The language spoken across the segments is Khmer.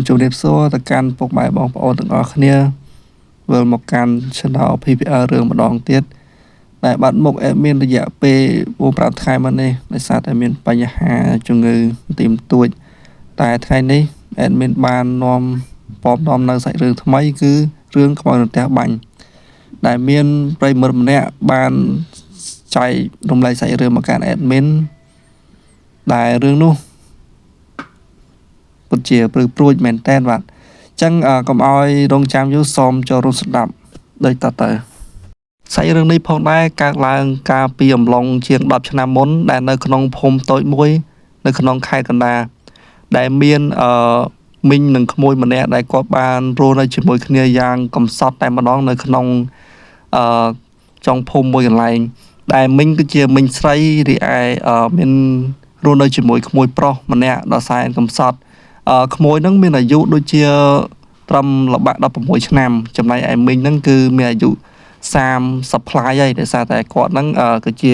ជម្រាបសួរទៅកាន់ពុកម៉ែបងប្អូនទាំងអស់គ្នាវិលមកកាន់ Channel PPR រឿងម្ដងទៀតដែលបាត់មុខ admin រយៈពេល4 5ថ្ងៃមកនេះដោយសារតែមានបញ្ហាជំងឺទីមទួចតែថ្ងៃនេះ admin បាននាំពំនាំនៅសាច់រឿងថ្មីគឺរឿងខ្មោចរន្ទះបាញ់ដែលមានប្រិយមិត្តម្នាក់បានចែករំលែកសាច់រឿងមកកាន់ admin ដែលរឿងនោះពិតជាព្រឺព្រួចមែនតើបាទអញ្ចឹងកុំឲ្យរងចាំយូរសូមចូលរួមស្ដាប់ដូចតទៅសាច់រឿងនេះផងដែរកើតឡើងកាលពីអំឡុងជាង10ឆ្នាំមុនដែលនៅក្នុងភូមិតូចមួយនៅក្នុងខេត្តកណ្ដាលដែលមានអឺមីងនិងក្មួយម្នាក់ដែលគាត់បានរស់នៅជាមួយគ្នាយ៉ាងកំសត់តែម្ដងនៅក្នុងអឺចុងភូមិមួយកន្លែងដែលមីងគឺជាមីងស្រីរីឯមានរស់នៅជាមួយក្មួយប្រុសម្នាក់ដ៏សែនកំសត់ក្មួយនឹងមានអាយុដូចជាត្រឹមល្បាក់16ឆ្នាំចំណែកឯមីងហ្នឹងគឺមានអាយុ30ប្លាយហើយដោយសារតែគាត់ហ្នឹងគឺជា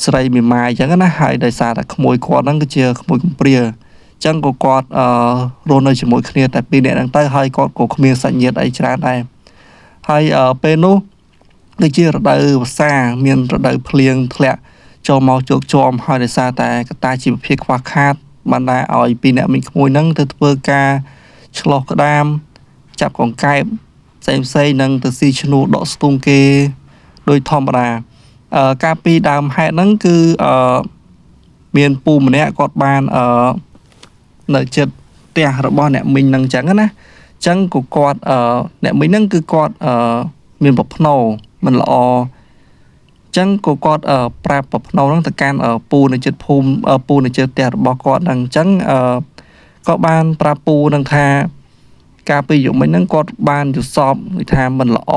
ស្រីមេម៉ាយអញ្ចឹងណាហើយដោយសារតែក្មួយគាត់ហ្នឹងគឺជាក្មួយកំព្រាអញ្ចឹងក៏គាត់រស់នៅជាមួយគ្នាតែពីរនាក់ហ្នឹងទៅហើយគាត់ក៏គ្មានសាច់ញាតិអីច្រើនដែរហើយពេលនោះគឺជារដូវវស្សាមានរដូវភ្លៀងធ្លាក់ចូលមកជោគជាំហើយដោយសារតែកត្តាជីវភាពខ្វះខាតបានដែរឲ្យពីរអ្នកមីងក្មួយហ្នឹងទៅធ្វើការឆ្លោះក្តាមចាប់កង្កែបផ្សេងផ្សេងនឹងទៅស៊ីឈ្នួលដកស្ទូងគេដោយធម្មតាកាលពីដើមហេតុហ្នឹងគឺអឺមានពូម្នាក់គាត់បានអឺនៅចិត្តផ្ទះរបស់អ្នកមីងហ្នឹងអញ្ចឹងណាអញ្ចឹងក៏គាត់អឺអ្នកមីងហ្នឹងគឺគាត់អឺមានប្រភ្នោមិនល្អអញ្ចឹងក៏គាត់ប្រាប់ប្រភ្នោហ្នឹងទៅកាន់ពូនៅចិត្តភូមិពូនៅចិត្តផ្ទះរបស់គាត់ហ្នឹងអញ្ចឹងអឺក៏បានប្រាប់ពូហ្នឹងថាកាលពីយប់មិញហ្នឹងគាត់បានយល់សពដូចថាមិនល្អ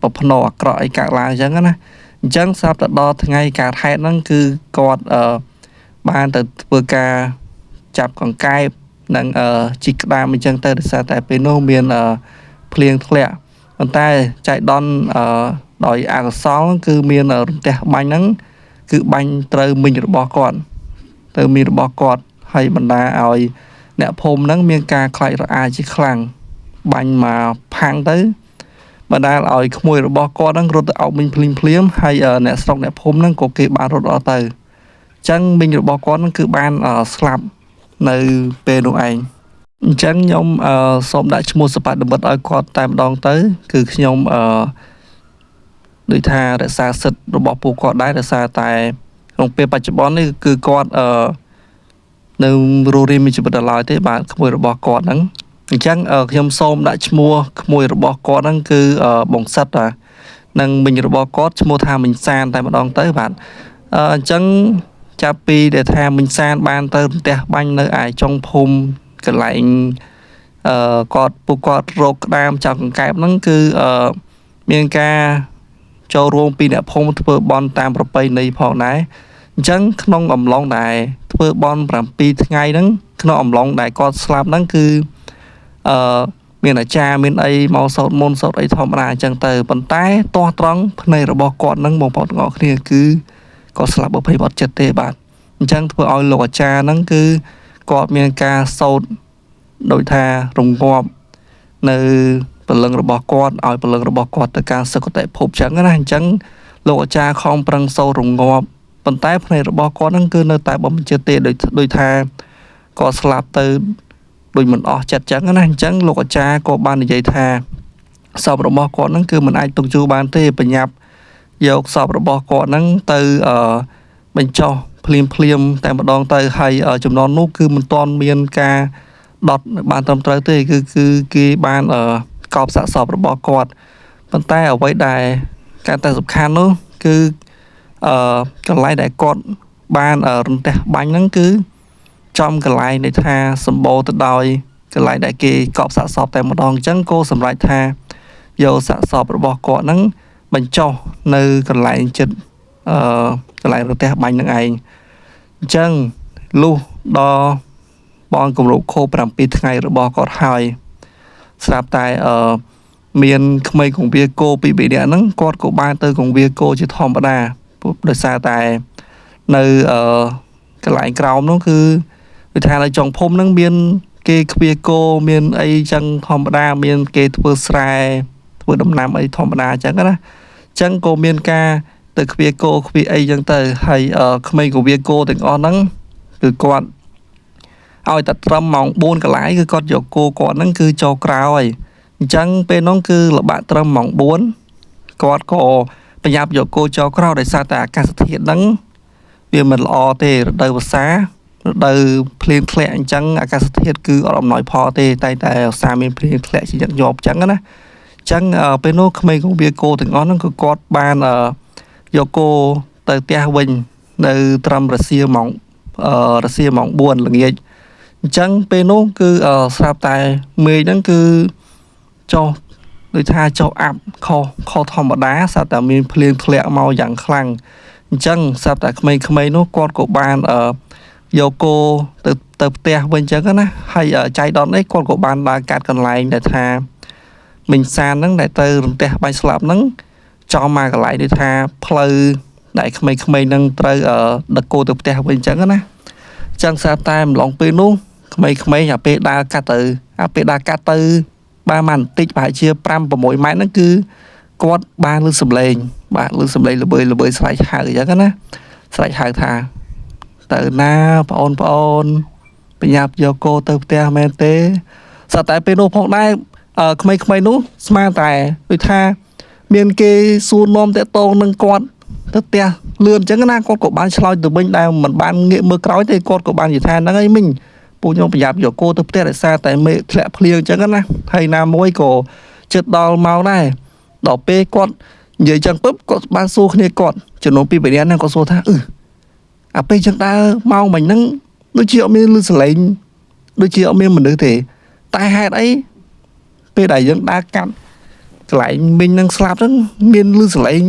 ប្រភ្នោអាក្រក់អីកើតឡើងអញ្ចឹងណាអញ្ចឹងស្រាប់តែដល់ថ្ងៃកើតហេតុហ្នឹងគឺគាត់អឺបានទៅធ្វើការចាប់កង្កែបនិងអឺជីកក្តាមអញ្ចឹងទៅដោយសារតែពេលនោះមានអឺភ្លៀងធ្លាក់ប៉ុន្តែចៃដន្យអឺដោយអកុសលគឺមានរន្ទះបាញ់ហ្នឹងគឺបាញ់ត្រូវមីងរបស់គាត់ទៅមីងរបស់គាត់ហើយបណ្ដាឲ្យអ្នកភូមិហ្នឹងមានការខ្លាចរអាជាខ្លាំងបាញ់មកផាំងទៅបណ្ដាលឲ្យក្មួយរបស់គាត់ហ្នឹងរត់ទៅអោបមីងភ្លាមភ្លាមហើយអ្នកស្រុកអ្នកភូមិហ្នឹងក៏គេបានរត់អស់ទៅអញ្ចឹងមីងរបស់គាត់ហ្នឹងគឺបានស្លាប់នៅពេលនោះឯងអញ្ចឹងខ្ញុំសូមដាក់ឈ្មោះសបនិមិត្តឲ្យគាត់តែម្ដងទៅគឺខ្ញុំអឺដូចថារក្សាសិទ្ធិរបស់ពួកគាត់ដែរដោយសារតែក្នុងពេលបច្ចុប្បន្ននេះគឺគាត់អឺនៅរស់រានមានជីវិតដល់ឡើយទេបាទក្មួយរបស់គាត់ហ្នឹងអញ្ចឹងខ្ញុំសូមដាក់ឈ្មោះក្មួយរបស់គាត់ហ្នឹងគឺបងសិតបាទនិងមីងរបស់គាត់ឈ្មោះថាមីងសានតែម្ដងទៅបាទអញ្ចឹងចាប់ពីដែលថាមីងសានបានទៅរន្ទះបាញ់នៅឯចុងភូមិកន្លែងអឺគាត់ពួកគាត់រកក្តាមចាប់កង្កែបហ្នឹងគឺអឺមានការចូលរួមពីអ្នកភូមិធ្វើបន់តាមប្រពៃណីផងដែរអញ្ចឹងក្នុងអំឡុងដែលធ្វើបន់7ថ្ងៃហ្នឹងក្នុងអំឡុងដែលគាត់ស្លាប់ហ្នឹងគឺអឺមានអាចារ្យមានអីមកសោតមន្តសោតអីធម្មតាអញ្ចឹងទៅប៉ុន្តែទាស់ត្រង់ភ្នែករបស់គាត់ហ្នឹងបងប្អូនទាំងអស់គ្នាគឺគាត់ស្លាប់បើភ័យអត់ចិត្តទេបាទអញ្ចឹងធ្វើឲ្យលោកអាចារ្យហ្នឹងគឺគាត់មានការសោតដោយថារងាប់នៅព្រលឹងរបស់គាត់ឲ្យព្រលឹងរបស់គាត់ទៅការសុគតិភពអញ្ចឹងណាអញ្ចឹងលោកអាចារ្យខំប្រឹងសូត្ររងាប់ប៉ុន្តែភ្នែករបស់គាត់ហ្នឹងគឺនៅតែបំជាទេដូចថាគាត់ស្លាប់ទៅដូចមិនអស់ចិត្តចឹងណាអញ្ចឹងលោកអាចារ្យក៏បាននិយាយថាសពរបស់គាត់ហ្នឹងគឺមិនអាចទុកយូរបានទេបញ្ញាប់យកសពរបស់គាត់ហ្នឹងទៅអឺបញ្ចុះភ្លាមភ្លាមតែម្ដងទៅហើយចំណងនោះគឺមិនទាន់មានការដុតបានត្រឹមត្រូវទេគឺគឺគេបានកោបសាកសពរបស់គាត់ប៉ុន្តែអ្វីដែលកាន់តែសំខាន់នោះគឺអឺកន្លែងដែលគាត់បានរន្ទះបាញ់ហ្នឹងគឺចំកន្លែងនៃថាសម្បូរទៅដោយកន្លែងដែលគេកប់សាកសពតែម្ដងអញ្ចឹងក៏សម្រេចថាយកសាកសពរបស់គាត់ហ្នឹងបញ្ចុះនៅកន្លែងចិត្តអឺកន្លែងរន្ទះបាញ់នឹងឯងអញ្ចឹងលុះដល់បងគម្រប់ខួប7ថ្ងៃរបស់គាត់ហើយស្រាប់តែអឺមានក្មេងកងវាគោពីរនាក់ហ្នឹងគាត់ក៏បានទៅកងវាគោជាធម្មតាដោយសារតែនៅអឺកន្លែងក្រោមនោះគឺដូចថានៅចុងភូមិហ្នឹងមាន គេខ្វៀគោមានអីចឹងធម្មតាមានគេធ្វើស្រែធ្វើដំណាំអីធម្មតាចឹងណាចឹងក៏មានការទៅខ្វៀគោខ្វៀអីចឹងទៅហើយក្មេងក៏វាគោទាំងអស់ហ្នឹងគឺគាត់ឲ្យតែត្រឹមម៉ោង4កន្លែងគឺគាត់យកគោគាត់ហ្នឹងគឺចូលក្រោយអញ្ចឹងពេលហ្នឹងគឺល្បាក់ត្រឹមម៉ោង4គាត់ក៏ប្រញាប់យកគោចូលក្រោយដោយសារតែអាកាសធាតុហ្នឹងវាមិនល្អទេរដូវវស្សារដូវភ្លៀងធ្លាក់អញ្ចឹងអាកាសធាតុគឺអត់អំណោយផលទេតែតែឧស្សាហ៍មានភ្លៀងធ្លាក់ជាញឹកញាប់អញ្ចឹងណាអញ្ចឹងពេលនោះក្មេងកងវាគោទាំងអស់ហ្នឹងគឺគាត់បានយកគោទៅផ្ទះវិញនៅត្រឹមរសៀលម៉ោងរសៀលម៉ោង4ល្ងាចអញ្ចឹងពេលនោះគឺស្រាប់តែមេឃហ្នឹងគឺចុះដូចថាចុះអាប់ខុសខុសធម្មតាស្រាប់តែមានភ្លៀងធ្លាក់មកយ៉ាងខ្លាំងអញ្ចឹងស្រាប់តែក្មេងៗនោះគាត់ក៏បានយកគោទៅផ្ទះវិញអញ្ចឹងណាហើយចៃដន្យនេះគាត់ក៏បានដើរកាត់កន្លែងដែលថាមិញសានហ្នឹងដែលទៅរន្ទះបាញ់ស្លាប់ហ្នឹងចំមកកន្លែងដូចថាផ្លូវដែលក្មេងៗហ្នឹងត្រូវដឹកគោទៅផ្ទះវិញអញ្ចឹងណាអញ្ចឹងស្រាប់តែម្លងពេលនោះក្មេងៗអាពេលដើរកាត់ទៅអាពេលដើរកាត់ទៅបានបន្តិចប្រហែលជា5 6ម៉ែត្រហ្នឹងគឺគាត់បានលឺសំឡេងបាទលឺសំឡេងល្បីល្បីស្រែកហៅអញ្ចឹងណាស្រែកហៅថាទៅណាប្អូនប្អូនប្រញាប់យកគោទៅផ្ទះមែនទេស្រាប់តែពេលនោះផងដែរក្មេងៗនោះស្មានតែដូចថាមានគេសួរនាំតាក់ទងនឹងគាត់ទៅផ្ទះលឿនអញ្ចឹងណាគាត់ក៏បានឆ្លើយទៅវិញដែរមិនបានងាកមើលក្រោយទេគាត់ក៏បាននិយាយថាហ្នឹងហើយមិញពួកខ្ញុំប្រញាប់យកគោទៅផ្ទះដោយសារតែមេឃធ្លាក់ភ្លៀងអញ្ចឹងណាហើយណាមួយក៏ចិត្តដល់មកដែរដល់ពេលគាត់និយាយចឹងពឹបគាត់បានសួរគ្នាគាត់ចំនួនពីរនាក់ហ្នឹងគាត់សួរថាអឺអាពេលចឹងដើរមកមិញហ្នឹងដូចជាអត់មានលឺសលេងដូចជាអត់មានមនុស្សទេតែហេតុអីពេលដែលយើងដើរកាត់កន្លែងមីងនឹងស្លាប់ហ្នឹងមានលឺសលេង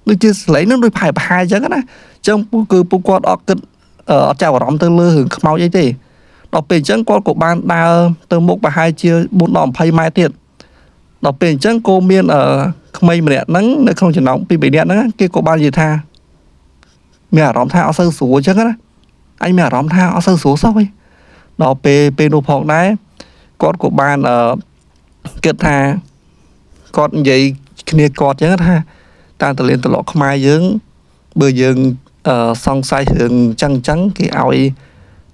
ដូចជាសលេងហ្នឹងដូចផែផែអញ្ចឹងណាអញ្ចឹងគឺពួកគាត់អត់គិតអត់ចាប់អារម្មណ៍ទៅលើរឿងខ្មោចអីទេដល់ពេលអញ្ចឹងគាត់ក៏បានដើរទៅមុខប្រហែលជា4ដល់20ម៉ែត្រទៀតដល់ពេលអញ្ចឹងក៏មានក្មេងម្នាក់ហ្នឹងនៅក្នុងចំណោមពីរបីនាក់ហ្នឹងគេក៏បាននិយាយថាមានអារម្មណ៍ថាអត់សូវស្រួលអញ្ចឹងណាអញមានអារម្មណ៍ថាអត់សូវស្រួលសោះវិញដល់ពេលពេលនោះផងដែរគាត់ក៏បានគិតថាគាត់និយាយគ្នាគាត់អញ្ចឹងថាតាមតលៀនត្រឡប់ខ្មែរយើងបើយើងសង្ស័យរឿងចឹងចឹងគេឲ្យ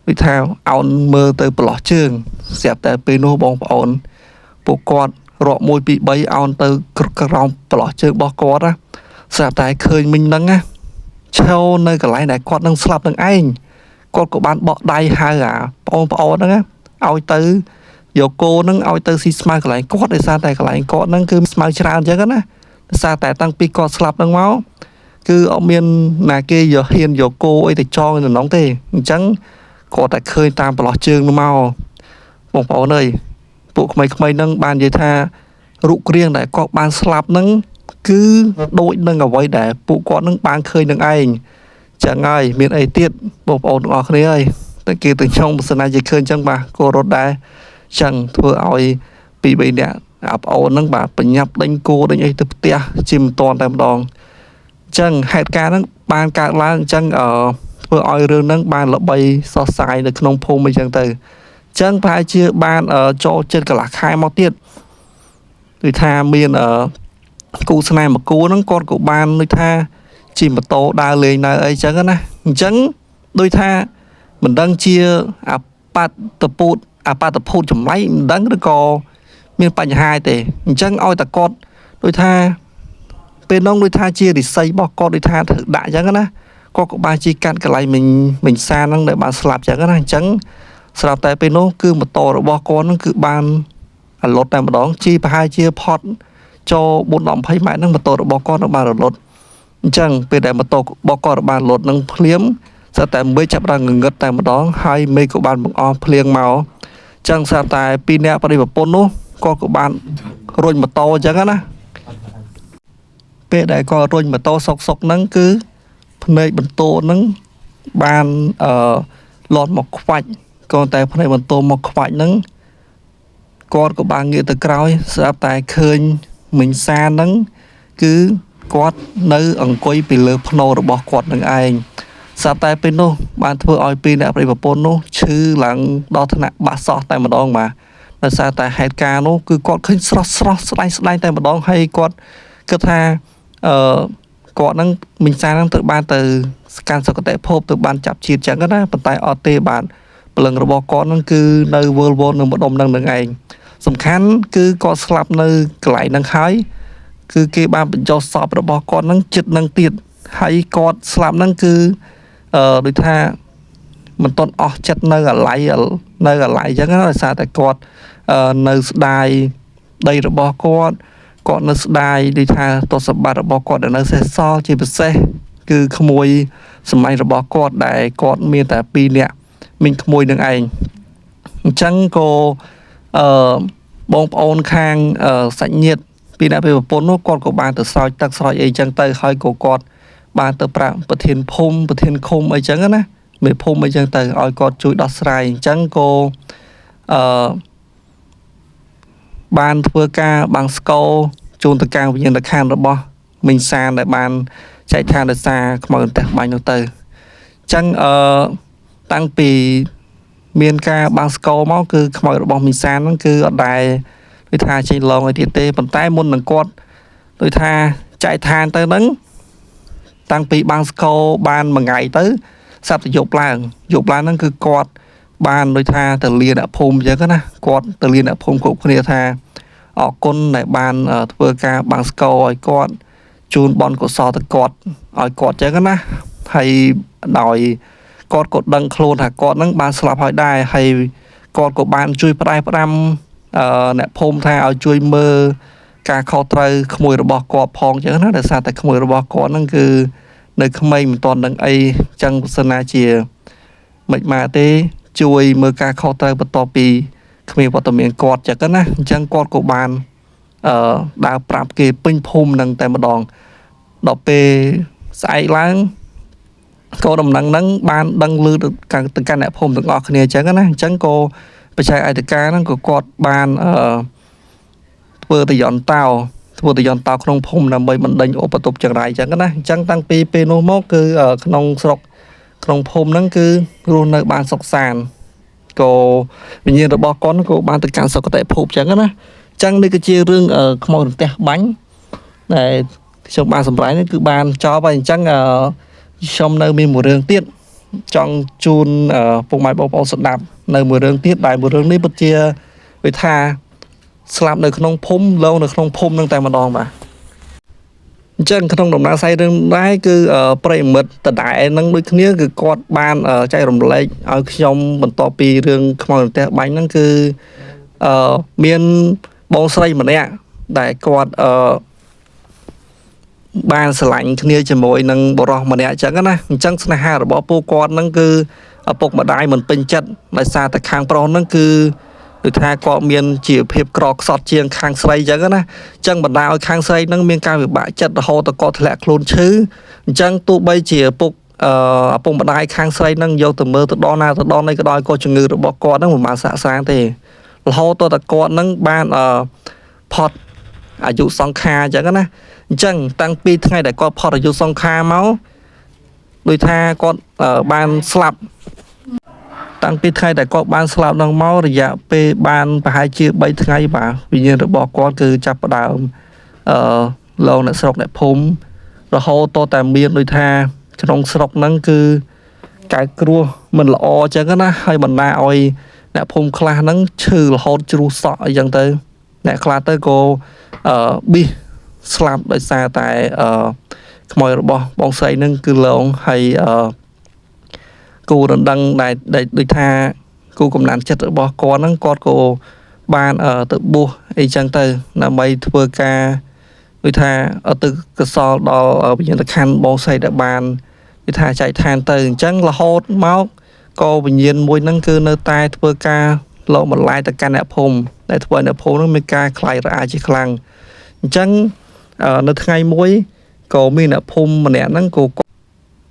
ដូចថាអោនមើលទៅប្រឡោះជើងស្រាប់តែពេលនោះបងប្អូនពួកគាត់រាប់1 2 3អោនទៅក្រោមប្រឡោះជើងរបស់គាត់ណាស្រាប់តែឃើញមិញហ្នឹងណាឈរនៅកន្លែងដែលគាត់នឹងស្លាប់នឹងឯងគាត់ក៏បានបកដៃហៅអាបងប្អូនហ្នឹងឲ្យទៅយកគោហ្នឹងឲ្យទៅស៊ីស្មៅកន្លែងគាត់ដោយសារតែកន្លែងគាត់ហ្នឹងគឺស្មៅច្រើនអញ្ចឹងណាដោយសារតែតាំងពីគាត់ស្លាប់ហ្នឹងមកគឺអត់មានណាគេយកហ៊ានយកគោអីទៅចងនៅក្នុងទេអញ្ចឹងគាត់តែឃើញតាមប្រឡោះជើងនោះមកបងប្អូនអើយពួកក្មេងៗហ្នឹងបាននិយាយថារូបរាងដែលគាត់បានស្លាប់ហ្នឹងគឺដូចនឹងអ្វីដែលពួកគាត់នឹងបានឃើញនឹងឯងចឹងហើយមានអីទៀតបងប្អូនទាំងអស់គ្នាអើយតែគេទៅខ្ញុំបើសិនណាជាឃើញចឹងបាទក៏រត់ដែរចឹងធ្វើឲ្យពីរបីនាក់អាប្អូនហ្នឹងបាទបញ្ញាប់ដេញគោដេញអីទៅផ្ទះជាមិនតាន់តែម្ដងចឹងហេតុការណ៍ហ្នឹងបានកើតឡើងចឹងធ្វើឲ្យរឿងហ្នឹងបានល្បីសរសៃនៅក្នុងភូមិអីចឹងទៅចឹងប្រហែលជាបានចូលចិត្តកន្លះខែមកទៀតដូចថាមានគូស្នេហ៍មួយគូហ្នឹងគាត់ក៏បានដូចថាជិះម៉ូតូដើរលេងដើរអីចឹងណាអញ្ចឹងដូចថាមិនដឹងជាអបតពូតអបតភូតចម្លែកមិនដឹងឬក៏មានបញ្ហាទេអញ្ចឹងឲ្យតែគាត់ដូចថាពេលនោះដូចថាជារិស័យរបស់គាត់ដូចថាត្រូវដាក់អញ្ចឹងណាគាត់ក៏បានជិះកាត់កន្លែងមិញសានហ្នឹងដែលបានស្លាប់អញ្ចឹងណាអញ្ចឹងស្រាប់តែពេលនោះគឺម៉ូតូរបស់គាត់ហ្នឹងគឺបានរលត់តែម្ដងជិះប្រហែលជាផុតចូល4ដល់20ម៉ែត្រហ្នឹងម៉ូតូរបស់គាត់នឹងបានរលត់អញ្ចឹងពេលដែលម៉ូតូរបស់គាត់បានរលត់នឹងភ្លាមស្រាប់តែមេឃចាប់ដល់ងងឹតតែម្ដងហើយមេឃក៏បានបង្អស់ភ្លៀងមកអញ្ចឹងស្រាប់តែពីរនាក់ប្តីប្រពន្ធនោះគាត់ក៏បានរុញម៉ូតូអញ្ចឹងណាពេលដែលគាត់រុញម៉ូតូសុកសុកហ្នឹងគឺភ្នែកបន្ទោហ្នឹងបានលាត់មកខ្វាច់ក៏តែភ្នែកបន្ទោមកខ្វាច់ហ្នឹងគាត់ក៏បានងាកទៅក្រោយស្រាប់តែឃើញមិញសានហ្នឹងគឺគាត់នៅអង្គុយពីលើភ្នោរបស់គាត់នឹងឯង ស្រាប់តែពេលនោះបានធ្វើឲ្យពីរអ្នកប្តីប្រពន្ធនោះឈឺឡើងដល់ថ្នាក់បាក់សោះតែម្ដងបាទដោយសារតែហេតុការណ៍នោះគឺគាត់ឃើញស្រស់ស្រស់ស្ដែងស្ដែងតែម្ដងហើយគាត់គិតថាអឺគាត់នឹងមីងសានឹងទៅបានទៅកាន់សុគតិភពទៅបានចាប់ជាតិចឹងណាប៉ុន្តែអត់ទេបាទព្រលឹងរបស់គាត់នឹងគឺនៅវល់វល់នៅម្ដុំនឹងនឹងឯងសំខាន់គឺគាត់ស្លាប់នៅកន្លែងហ្នឹងហើយគឺគេបានបញ្ចុះសពរបស់គាត់នឹងចិត្តនឹងទៀតហើយគាត់ស្លាប់ហ្នឹងគឺដូចថាមិនទាន់អស់ចិត្តនៅអាល័យនៅអាល័យអញ្ចឹងណាដោយសារតែគាត់នៅស្ដាយដីរបស់គាត់គាត់នៅស្ដាយដូចថាទស្សសម្បត្តិរបស់គាត់ដែលនៅសេសសល់ជាពិសេសគឺក្មួយសម្លាញ់របស់គាត់ដែលគាត់មានតែ2នាក់មានក្មួយនឹងឯងអញ្ចឹងក៏អឺបងប្អូនខាងសាច់ញាតិពីអ្នកពីប្រពន្ធនោះគាត់ក៏បានទៅស្រោចទឹកស្រោចអីចឹងទៅហើយក៏គាត់បានទៅប្រាប់ប្រធានភូមិប្រធានឃុំអីចឹងណាមេភូមិអីចឹងទៅឲ្យគាត់ជួយដោះស្រាយអញ្ចឹងក៏អឺបានធ្វើការបាំងស្គរជូនទៅកាងវិញ្ញាណក្ខន្ធរបស់មីងសានដែលបានចែកឋានដោយសារខ្មោចរន្ទះបាញ់នោះទៅអញ្ចឹងតាំងពីមានការបាំងស្គរមកគឺខ្មោចរបស់មីងសានហ្នឹងគឺអត់ដែលដូចថាចេញឡងអីទៀតទេប៉ុន្តែមុននឹងគាត់ដូចថាចែកឋានទៅហ្នឹងតាំងពីបាំងស្គរបានមួយថ្ងៃទៅសប្តាហ៍យប់ឡើងយប់ឡើងហ្នឹងគឺគាត់បានដូចថាទៅលាអ្នកភូមិអញ្ចឹងណាគាត់ទៅលាអ្នកភូមិគ្រប់គ្នាថាអរគុណដែលបានធ្វើការបាំងស្គរឲ្យគាត់ជូនបុណ្យកុសលទៅគាត់ឲ្យគាត់អញ្ចឹងណាហើយដោយគាត់ក៏ដឹងខ្លួនថាគាត់នឹងបានស្លាប់ហើយដែរហើយគាត់ក៏បានជួយផ្ដែផ្ដាំអ្នកភូមិថាឲ្យជួយមើលការខុសត្រូវក្មួយរបស់គាត់ផងអញ្ចឹងណាដោយសារតែក្មួយរបស់គាត់ហ្នឹងគឺនៅក្មេងមិនទាន់ដឹងអីអញ្ចឹងបើសិនណាជាមិនមកទេជួយមើលការខុសត្រូវបន្ទាប់ពីគ្មានវត្តមានគាត់ចឹងណាអញ្ចឹងគាត់ក៏បានដើរប្រាប់គេពេញភូមិនឹងតែម្ដងដល់ពេលស្អែកឡើងក៏ដំណឹងហ្នឹងបានដឹងឮទៅកាន់អ្នកភូមិទាំងអស់គ្នាអញ្ចឹងណាអញ្ចឹងក៏បច្ចេកឯតកាហ្នឹងក៏គាត់បានធ្វើតយន្តតោធ្វើតយន្តតោក្នុងភូមិដើម្បីបណ្ដេញឧបទ្រពចង្រៃអញ្ចឹងណាអញ្ចឹងតាំងពីពេលនោះមកគឺក្នុងស្រុកក្នុងភូមិហ្នឹងគឺរស់នៅបានសុខសាន្តក៏វិញ្ញាណរបស់គាត់ក៏បានទៅកាន់សុគតិភពអញ្ចឹងណាអញ្ចឹងនេះគឺជារឿងខ្មោចរន្ទះបាញ់ដែលខ្ញុំបានសម្រេចនេះគឺបានចប់ហើយអញ្ចឹងខ្ញុំនៅមានមួយរឿងទៀតចង់ជូនពុកម៉ែបងប្អូនស្ដាប់នៅមួយរឿងទៀតដែលមួយរឿងនេះពិតជាវាថាស្លាប់នៅក្នុងភូមិលងនៅក្នុងភូមិនឹងតែម្ដងបាទអញ្ចឹងក្នុងដំណើរសាយរឿងដែរគឺប្រិយមិត្តដដែលនឹងដូចគ្នាគឺគាត់បានចែករំលែកឲ្យខ្ញុំបន្ទាប់ពីរឿងខ្មោចរន្ទះបាញ់ហ្នឹងគឺមានបងស្រីម្នាក់ដែលគាត់បានស្រឡាញ់គ្នាជាមួយនឹងបុរសម្នាក់អញ្ចឹងណាអញ្ចឹងស្នេហារបស់ពួកគាត់ហ្នឹងគឺឪពុកម្ដាយមិនពេញចិត្តដោយសារតែខាងប្រុសហ្នឹងគឺដូចថាគាត់មានជីវភាពក្រខ្សត់ជាងខាងស្រីអញ្ចឹងណាអញ្ចឹងបណ្ដាលឲ្យខាងស្រីហ្នឹងមានការវិបាកចិត្តរហូតដល់គាត់ធ្លាក់ខ្លួនឈឺអញ្ចឹងទោះបីជាឪពុកម្ដាយខាងស្រីហ្នឹងយកទៅមើលទៅដល់ណាទៅដល់ណីក៏ដោយក៏ជំងឺរបស់គាត់ហ្នឹងមិនបានសាកស្រាងទេរហូតដល់តែគាត់ហ្នឹងបានផុតអាយុសង្ខារអញ្ចឹងណាអញ្ចឹងតាំងពីថ្ងៃដែលគាត់ផុតអាយុសង្ខារមកដូចថាគាត់បានស្លាប់តាំងពីថ្ងៃដែលគាត់បានស្លាប់នឹងមករយៈពេលបានប្រហែលជា3ថ្ងៃបាទវិញ្ញាណរបស់គាត់គឺចាប់ផ្ដើមលងអ្នកស្រុកអ្នកភូមិរហូតតតែមានដូចថាក្នុងស្រុកហ្នឹងគឺកើតគ្រោះមិនល្អអញ្ចឹងណាហើយបណ្ដាឲ្យអ្នកភូមិខ្លះហ្នឹងឈឺរហូតជ្រុះសក់អីចឹងទៅអ្នកខ្លះទៅក៏ប៊ីសស្លាប់ដោយសារតែខ្មោចរបស់បងស្រីហ្នឹងគឺលងហើយគូរណ្ដឹងដែលដូចថាគូកំណានចិត្តរបស់គាត់ហ្នឹងគាត់ក៏បានទៅបួសអីចឹងទៅដើម្បីធ្វើការដូចថាទៅកសលដល់វិញ្ញាណក្ខន្ធបងស្រីដែលបានដូចថាចែកឋានទៅអញ្ចឹងរហូតមកក៏វិញ្ញាណមួយហ្នឹងគឺនៅតែធ្វើការលោកបន្លាយទៅកាន់អ្នកភូមិដែលធ្វើឲ្យអ្នកភូមិហ្នឹងមានការខ្លាចរអាជាខ្លាំងអញ្ចឹងនៅថ្ងៃមួយក៏មានអ្នកភូមិម្នាក់ហ្នឹងក៏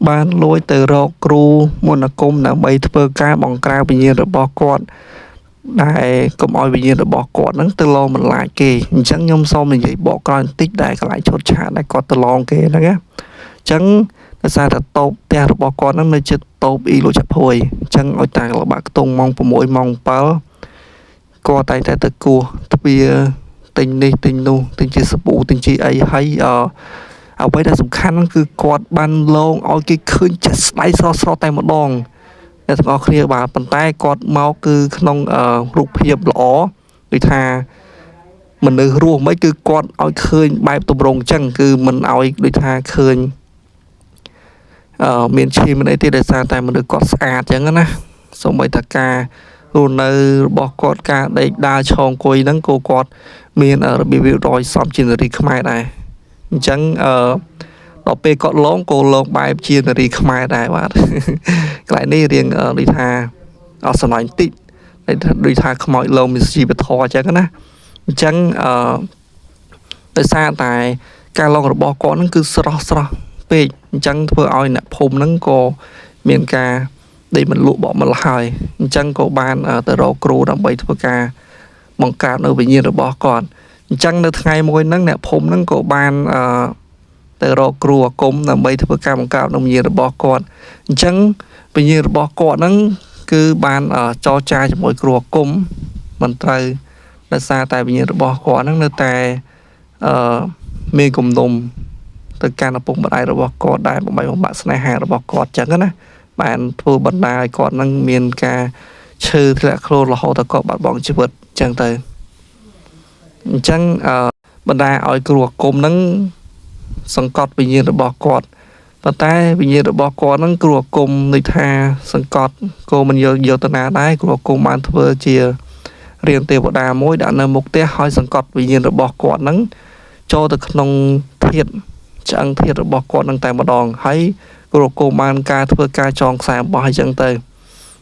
បានលួចទៅរកគ្រូមន្តអាគមដើម្បីធ្វើការបង្ក្រាបវិញ្ញាណរបស់គាត់ដែលកុំឲ្យវិញ្ញាណរបស់គាត់ហ្នឹងទៅលងបន្លាចគេអញ្ចឹងខ្ញុំសូមនិយាយបកក្រោយបន្តិចដែលកន្លែងឈុតឆាកដែលគាត់ទៅលងគេហ្នឹងណាអញ្ចឹង ដោយសារតែតូបផ្ទះរបស់គាត់ហ្នឹងនៅជិតតូបអ៊ីលោកចាក់ភួយអញ្ចឹងឲ្យតែល្បាក់ខ្ទង់ម៉ោង6ម៉ោង7គាត់តែងតែទៅគោះទ្វារទិញនេះទិញនោះទិញជាសាប៊ូទិញជាអីហើយអអ្វីដែលសំខាន់ហ្នឹងគឺគាត់បានលងឲ្យគេឃើញចិត្តស្ដាយស្រស់ស្រស់តែម្ដងអ្នកទាំងអស់គ្នាបាទប៉ុន្តែគាត់មកគឺក្នុងរូបភាពល្អដូចថាមនុស្សរស់មិនគឺគាត់ឲ្យឃើញបែបទម្រង់អញ្ចឹងគឺមិនឲ្យដូចថាឃើញមានឈាមមានអីទេដោយសារតែមនុស្សគាត់ស្អាតអញ្ចឹងណាសូម្បីតែការរស់នៅរបស់គាត់ការដេកដើរឈរអង្គុយហ្នឹងក៏គាត់មានរបៀបរៀបរយសមជានារីខ្មែរដែរអញ្ចឹងអឺដល់ពេលគាត់លងក៏លងបែបជានារីខ្មែរដែរបាទកន្លែងនេះរៀងដូចថាអត់សំឡាញ់តិចដូចថាខ្មោចលងមានជីវធម៌អញ្ចឹងណាអញ្ចឹងអឺដោយសារតែការលងរបស់គាត់ហ្នឹងគឺស្រស់ស្រស់ពេកអញ្ចឹងធ្វើឲ្យអ្នកភូមិហ្នឹងក៏មានការដេកមិនលក់បកមិនលហើយអញ្ចឹងក៏បានទៅរកគ្រូដើម្បីធ្វើការបង្កើតនៅវិញ្ញាណរបស់គាត់អញ្ចឹងនៅថ្ងៃមួយហ្នឹងអ្នកភូមិហ្នឹងក៏បានទៅរកគ្រូអាគមដើម្បីធ្វើការបង្កើតនៅវិញ្ញាណរបស់គាត់អញ្ចឹងវិញ្ញាណរបស់គាត់ហ្នឹងគឺបានចរចាជាមួយគ្រូអាគមមិនត្រូវដោយសារតែវិញ្ញាណរបស់គាត់ហ្នឹងនៅតែមានគំនុំទៅកាន់ឪពុកម្ដាយរបស់គាត់ដែលបំបីបំបាក់ស្នេហារបស់គាត់ចឹងណាបានធ្វើបណ្ដាឲ្យគាត់នឹងមានការឈឺធ្លាក់ខ្លួនរហូតដល់គាត់បាត់បង់ជីវិតចឹងទៅអញ្ចឹងបណ្ដាឲ្យគ្រូអាគមនឹងសង្កត់វិញ្ញាណរបស់គាត់ប៉ុន្តែវិញ្ញាណរបស់គាត់នឹងគ្រូអាគមដូចថាសង្កត់ក៏មិនយកយកទៅណាដែរគ្រូអាគមបានធ្វើជារាងទេវតាមួយដាក់នៅមុខផ្ទះហើយសង្កត់វិញ្ញាណរបស់គាត់នឹងចូលទៅក្នុងធាតុឆ្អឹងធាតុរបស់គាត់នឹងតែម្ដងហើយគ្រូអាគមបានការធ្វើការចងខ្សែអំបោះអញ្ចឹងទៅ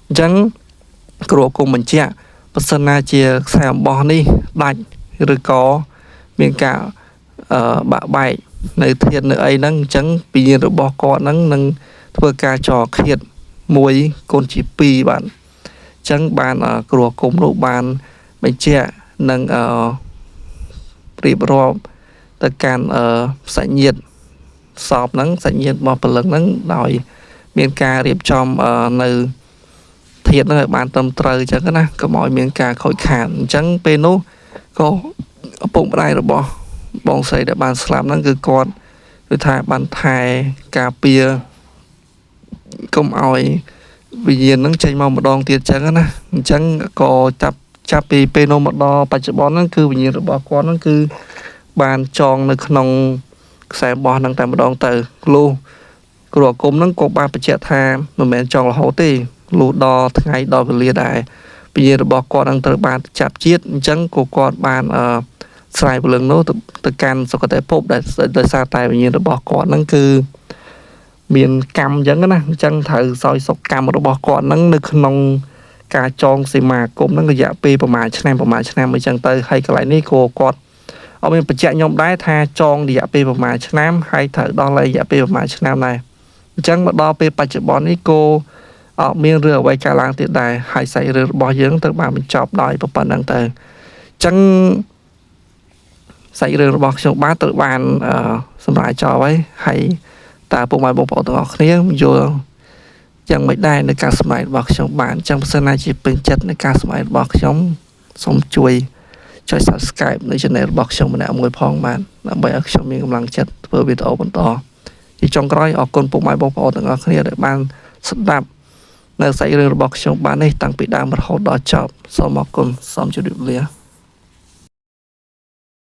អញ្ចឹងគ្រូអាគមបញ្ជាក់បើសិនណាជាខ្សែអំបោះនេះដាច់ឬក៏មានការបាក់បែកនៅធាតុនៅអីហ្នឹងអញ្ចឹងវិញ្ញាណរបស់គាត់ហ្នឹងនឹងធ្វើការចរឃាត1កូនជា2បាទអញ្ចឹងបានគ្រូអាគមនោះបានបញ្ជាក់និងរៀបរាប់ទៅកាន់សាច់ញាតិសពហ្នឹងសាច់ញាតិរបស់ព្រលឹងហ្នឹងដោយមានការរៀបចំនៅធាតុហ្នឹងឲ្យបានត្រឹមត្រូវអញ្ចឹងណាកុំឲ្យមានការខូចខាតអញ្ចឹងពេលនោះក៏ឪពុកម្ដាយរបស់បងស្រីដែលបានស្លាប់ហ្នឹងគឺគាត់គឺថាបានថែការពារកុំឲ្យវិញ្ញាណហ្នឹងចេញមកម្ដងទៀតអញ្ចឹងណាអញ្ចឹងក៏ចាប់ពីពេលនោះមកដល់បច្ចុប្បន្នហ្នឹងគឺវិញ្ញាណរបស់គាត់ហ្នឹងគឺបានចងនៅក្នុងខ្សែបោះហ្នឹងតែម្ដងទៅលុះគ្រូអាគមហ្នឹងក៏បានបញ្ជាក់ថាមិនមែនចងរហូតទេលុះដល់ថ្ងៃដល់វេលាដែលវិញ្ញាណរបស់គាត់នឹងត្រូវបានចាប់ជាតិអញ្ចឹងក៏គាត់បានស្រាយព្រលឹងនោះទៅកាន់សុគតិភពដែលដោយសារតែវិញ្ញាណរបស់គាត់ហ្នឹងគឺមានកម្មអញ្ចឹងណាអញ្ចឹងត្រូវសោយសុខកម្មរបស់គាត់ហ្នឹងនៅក្នុងការចងសីមាគមហ្នឹងរយៈពេលប្រហែលឆ្នាំប្រហែលឆ្នាំអញ្ចឹងទៅហើយកន្លែងនេះក៏គាត់អត់មានបញ្ជាក់ខ្ញុំដែរថាចងរយៈពេលប្រហែលឆ្នាំហើយត្រូវដល់រយៈពេលប្រហែលឆ្នាំដែរអញ្ចឹងមកដល់ពេលបច្ចុប្បន្ននេះក៏អត់មានរឿងអ្វីកើតឡើងទៀតដែរហើយសាច់រឿងរបស់យើងត្រូវបានបញ្ចប់ដោយប៉ុណ្្នឹងទៅអញ្ចឹងសាច់រឿងរបស់ខ្ញុំបាទត្រូវបានសម្រាប់ចប់ហើយហើយតើពុកម៉ែបងប្អូនទាំងអស់គ្នាយល់យ៉ាងម៉េចដែរនៅការសម្ដែងរបស់ខ្ញុំបានអញ្ចឹងបើសិនណាជាពេញចិត្តនៅការសម្ដែងរបស់ខ្ញុំសូមជួយចុច Subscribe នៅ Channel របស់ខ្ញុំម្នាក់មួយផងបាទដើម្បីឲ្យខ្ញុំមានកម្លាំងចិត្តធ្វើវីដេអូបន្តជាចុងក្រោយអរគុណពុកម៉ែបងប្អូនទាំងអស់គ្នាដែលបានស្ដាប់នៅសាច់រឿងរបស់ខ្ញុំបាននេះតាំងពីដើមរហូតដល់ចប់សូមអរគុណសូមជម្រាបលា។